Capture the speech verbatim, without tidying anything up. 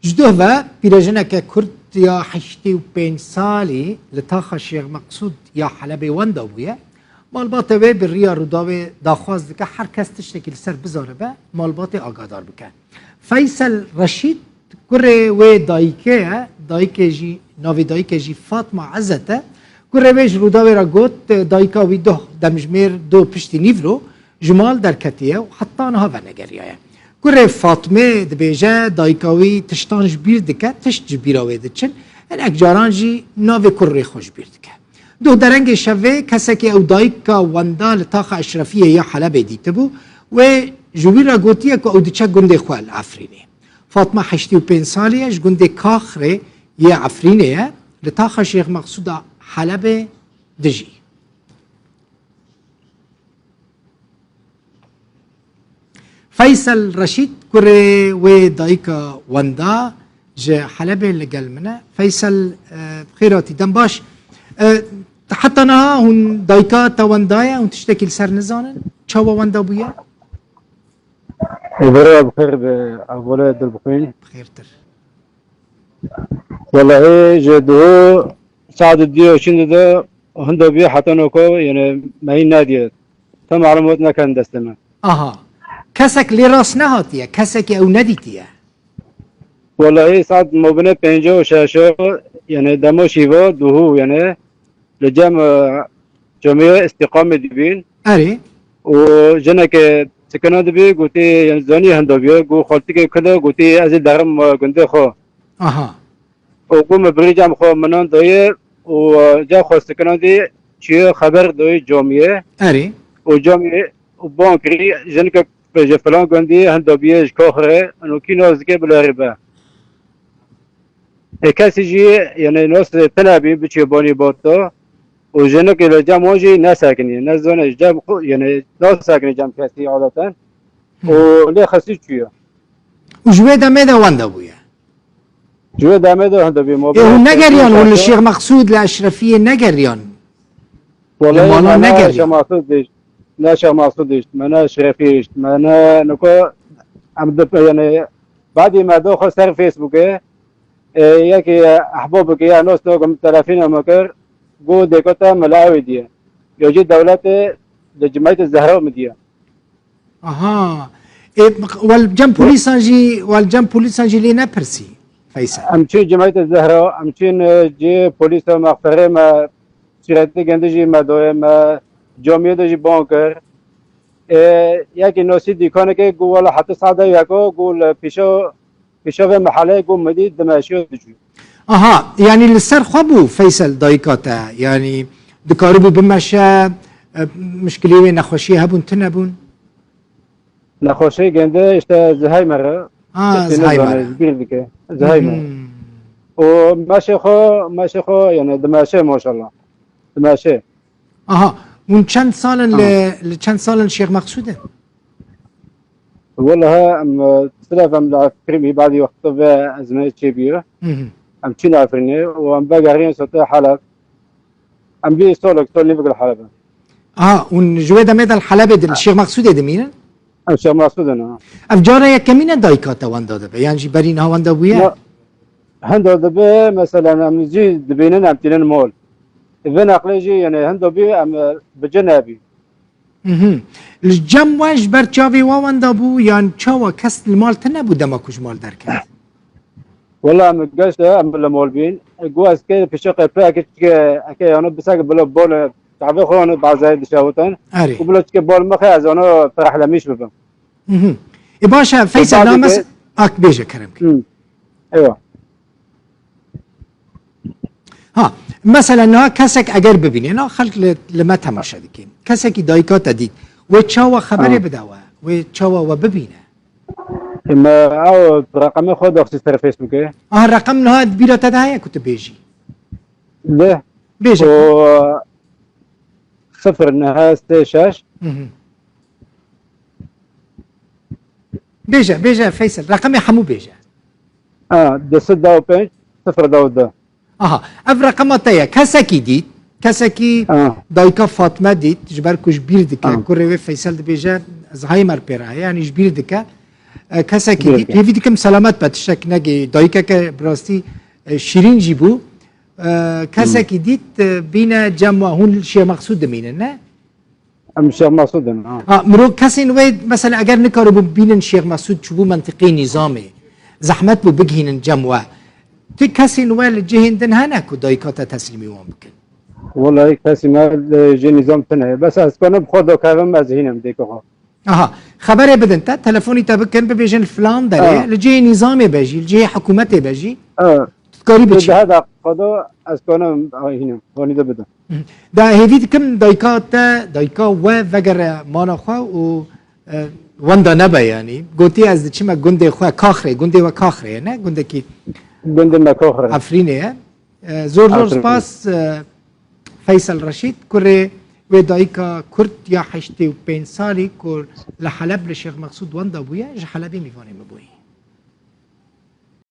Ji doh ve pîrejineke Kurd ya heştê û pênc salî li taxa Şêx Meqsûd ya Helebê wenda bûye. Malbata wê bi riya Rûdawê daxwaz dike her kes tiştekî li ser bizanibe, malbatê agadar bike. Feysel Reşîd kurê wê dayikê ye, dayikê jî, navê dayikê jî Fatma Ezet e. Kurê wê ji Rûdawê re got, dayika wî doh demjimêr do piştî nîvro ji mal derketiye û heta niha venegeriyaye. Kurê Fatmê dibêje, dayika wî tiştan ji bîr dike, tişt ji bîra wê diçin, hinek caran jî navê kurê xwe ji bîr dike. Doh derengê şevê kesekî ew dayika wenda li taxa Eşrefiyê ya Helebê dîtibû, wê ji wî re gotiye ku ew diçe gundê xwe li Efrînê. Fatma heştê û pênc salî ye, ji gundê Kaxrê yê Efrînê ye, li taxa Şêx Meqsûda Helebê dijî. Feysel Reşîd, kurê wê dayika wenda ji Helebê li gel min e. Feysel, e, bi xêr hatî, dem baş. E, heta niha hûn dayika te wenda ye, hûn tiştekî li ser nizanin? Çawa wenda bûye? Êvara bi xêr be, avole dilbixwîn. Bi xêrtir. Wellahî ji duhû saet diyo çin dide hindo bî heta noko, yani me hîn nediye. Tam malûmat nekin destê me. Aha. Kesek lê rast nehatiye, kesekî ew nedîtiye. Wellahî saet mobine pênc û şeş, yani demo şîvo duhû, yani li cem, e, camiyê îstîqamê dibîn. Erê. Û jineke sikina dibî, gotî, yani zanî hendo bîyo, got xaltikê kilo, gotî ez ê derim, e, gundê xwe. Aha. Û got min birî cem xwe minan dayê û, e, cem xwe sikinan dî çiye xeber dayê camiyê. Erê. Û camiyê û ban kirî jineke ji filan gundî hendo bîye ji Kaxirê, û kî nas dike bila rê be. Ê kesî jî, yani, nas tune bî, biçê banî bata û jinikê li cem wan jî nesekinî, nezane ji cem xwe, yani, nasekinî cem kesî adeten. Û lê xesî çûye. Û ji wê demê de wenda bûye? Ji wê demê de hinde bî. Ê, hûn negeriyan, hûn li Şêx Meqsûd, li Eşrefiyê negeriyan? Li Wellahî mala me ne negeriyan? Şêx Meqsûd dîşt, ne Şêx Meqsûd dîşt, me ne Eşrefî dîşt, me ne niko em di, yani, badî me do xwe ser Facebookê, e, yekî ehbabekî ya nos do min telefîna me kir, got dêkota me li ewê diye. Yo jî dewletê li Cimeytê Zehra min diye. Aha. Ê, wel cem polîsan jî, wel cem polîsan jî lê nepirsî, Feysel? Em çûn Cimeytê Zehra, em çûn, e, cê polîsa mexferê me, sûretê gundî jî me doye, me camiyê de jî ban kir. E, yekî nosî dîkanekê got, wela heta saet yeko, got li pîşa, pîşa vê meheleyê got min dît, dimeşiyo diçû. Aha, yanî li ser xwe bû Feysel dayika te, yanî dikaribû bimeşe, e, mişkilê wê nexweşiyê hebûn, tune bûn? Nexweşiyê gende işte Zihaymer e. Ha, Zihaymer. Bîr dike. Zihaymer. Hmm. Û meşê xwe, meşê xwe, yani dimeşe maşallah. Dimeşe. Aha, hûn çend sal in li, li çend sal in Şêx Meqsûd in? Welahi em, e, silaf em li Efrînê, badî wexta ve ezmê çêbî. Hı hı. Em çûn Efrînê û em vegeriyên sote Heleb. Em bî solek, sol nîvik li Heleb in. Aha, hûn ji wê demê de li Helebê di, li Şêx Meqsûdê dimînin? Em Şêx Meqsûd in, ha. Ev cara yekemîn e dayika te wenda dibe, yan jî berî niha wenda bûye? Ya, henda dibe, mesela em jî dibînin, em tînin mol. Vê neqlê jî, yani henda bî, em, e, bi cin nebî. Mhm. Li cem we ji ber çavê we wenda bû, yan çawa kes li mal tune bû dema ku ji mal derket? Wela em geşte, em li mal bîn. Got ez ke pişe qepre eke çike, eke yano bisek bilo bol çavê xwe yano bazayê dişewitin. Erê. Û bilo çike bol mixe ez yano ferehlemîş bibim. Mhm. E baş e, Feysel, badê na mes-, de ak bêje kerem ki. Hı. Eywa. Ha, mesela niha kesek eger bibîne, na xelk li, li me temaşe dikin. Kesekî dayika te dît. Wê çawa xeberê Ha. bide we? Wê çawa we bibîne? Me ew reqemê xwe doxsî ser Facebookê. Aha, reqem niha di bîra te de heye ku tu bêjî? De. Bêje. O sifir neh sê şeş. Hı hı. Bêje, bêje Feysel, reqemê hemû bêje. A, du sed û pênc, sifir du. Aha, ev reqema te ye. Kesekî dît, kesekî Ha. dayika Fatme dît, ji ber ku ji bîr dike, Ha. kurê wê Feysel dibêje, Zihaymer pê re heye, yanî ji bîr dike. E, kesekî dît, hêvî dikim selamet be, tiştek negê, dayikeke bi rastî, e, şîrîn jî bû. E, kesekî dît, e, bîne cem we, hûn li Şêx Mexsûd dimînin, ne? Em Şêx Mexsûd in, ha. Ha, mirov kesên wê, mesela, eger nikaribûn bînin Şêx Mexsûd, çûbû mentiqê nîzamê, zehmet bû bigihînin cem we. Tu kesên we li cihên din hene ku dayika te teslîmî wan bikin? Welayi kesî me li cihê nîzam tune ye. Bes ez kanim bi xwe dakevim, ez hînim dêka xwe. Aha, xeberê bidin te, telefonî te bikin, bibêjin li filan derê, Ha. li cihê nîzamê be jî, li cihê hikûmetê be jî. Ha. Tu dikarî Tu biçî. Daha da qado ez kanim hînim, hanî de bidin. Hı. Da hêvî dikim dayika te, dayika we vegere mala xwe û, e, wenda nebe yanî. Gotî ez diçime gundê xwe Kaxrê, gundê we Kaxrê ye, ne? Gundekî Gundê me Kaxrê. Efrînê ye. E, zor zor Efrîn. spas, e, Feysel Reşîd, kurê wê dayika Kurd ya heştê û pênc salî ku li Heleb li Şêx Mexsûd wenda bûye, ji Helebê mîvanê me bûye.